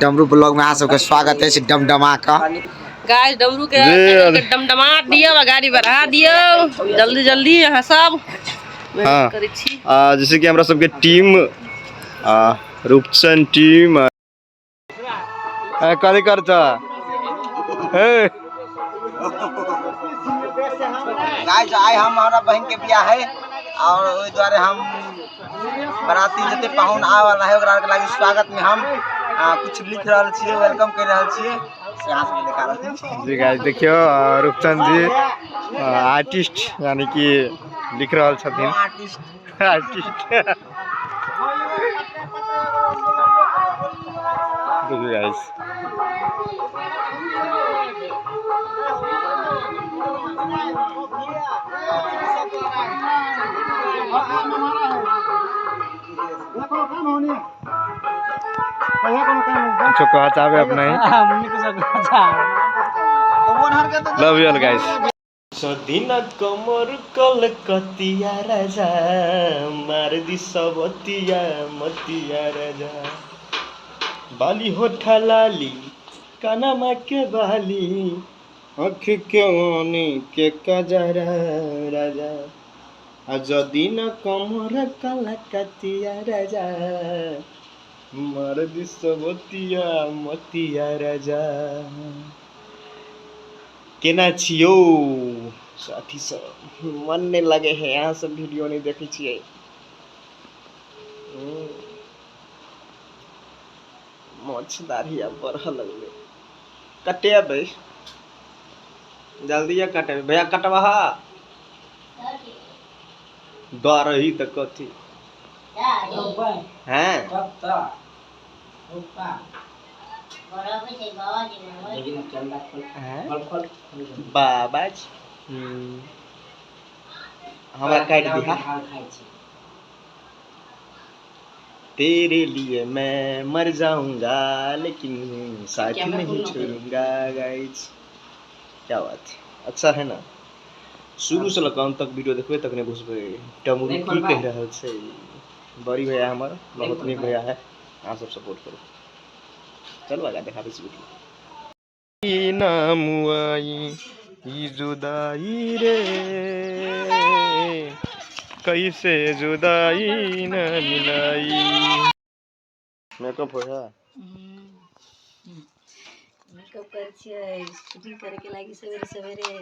डमरू ब्लॉग में अहाँ सबके स्वागत अछि डमडमा कऽ। गाइस डमरू के डमडमा दियौ आ गाड़ी बढ़ा दियौ जल्दी जल्दी अहाँ सब। हाँ। करै छी। आ जैसे कि हमरा सबके टीम आ रूपचंद टीम कथी करता हे। गाइस आइ हम हमरा बहन के बियाह है और ओहि दुआरे हम बराती जते पाहुन आवे वाला है ओकरा के लागी स्वागत में हम कुछ लिख रहल छियै, welcome कर रहल छियै, से अहाँ सबके देखा रहल छी। जी गाइस देखियौ, रूपचंद जी आर्टिस्ट यानी कि लिख रहल छथिन। आर्टिस्ट। आर्टिस्ट। देखियौ गाइस। कुछो कहा चाहबे अपने? Love you all guys. सदिन कमर कलकतिया राजा मार दी सबतिया मतिया राजा, बाली होठा लाली कानमा के बाली, आँख के ओनी के कजरा राजा, आ जदिन कमर कलकतिया राजा मार दी सबतिया मतिया राजा। केना छियौ साथी सब? मन नहीं लगे है, यहाँ सब वीडियो नहीं देखे छियै। मोछ दाढ़ी आब बढ़ऽ लगलै, कटेबै जल्दिए कटेबै भैया, कटबहा दरही तऽ कथी हैं। बाबा जी हमरा काटि दिहा। तेरे लिए मैं मर जाऊंगा लेकिन साथ नहीं छोड़ूंगा। गाइस क्या बात है, अच्छा है ना? शुरू से लऽ अंत तक वीडियो देखबै तखने बुझबै डमरू की कहि रहल छै। बड़ी भैया हमर बहुत नीक भैया है, अहाँ सब सपोर्ट करू। चलू आगाँ देखाबै छी वीडियो। नाम आई ई जुदाई रे, कैसे जुदाई न मिलाई। मेकअप हो है? मेकअप करै छियै, शूटिंग करे के लागी सवेरे सवेरे।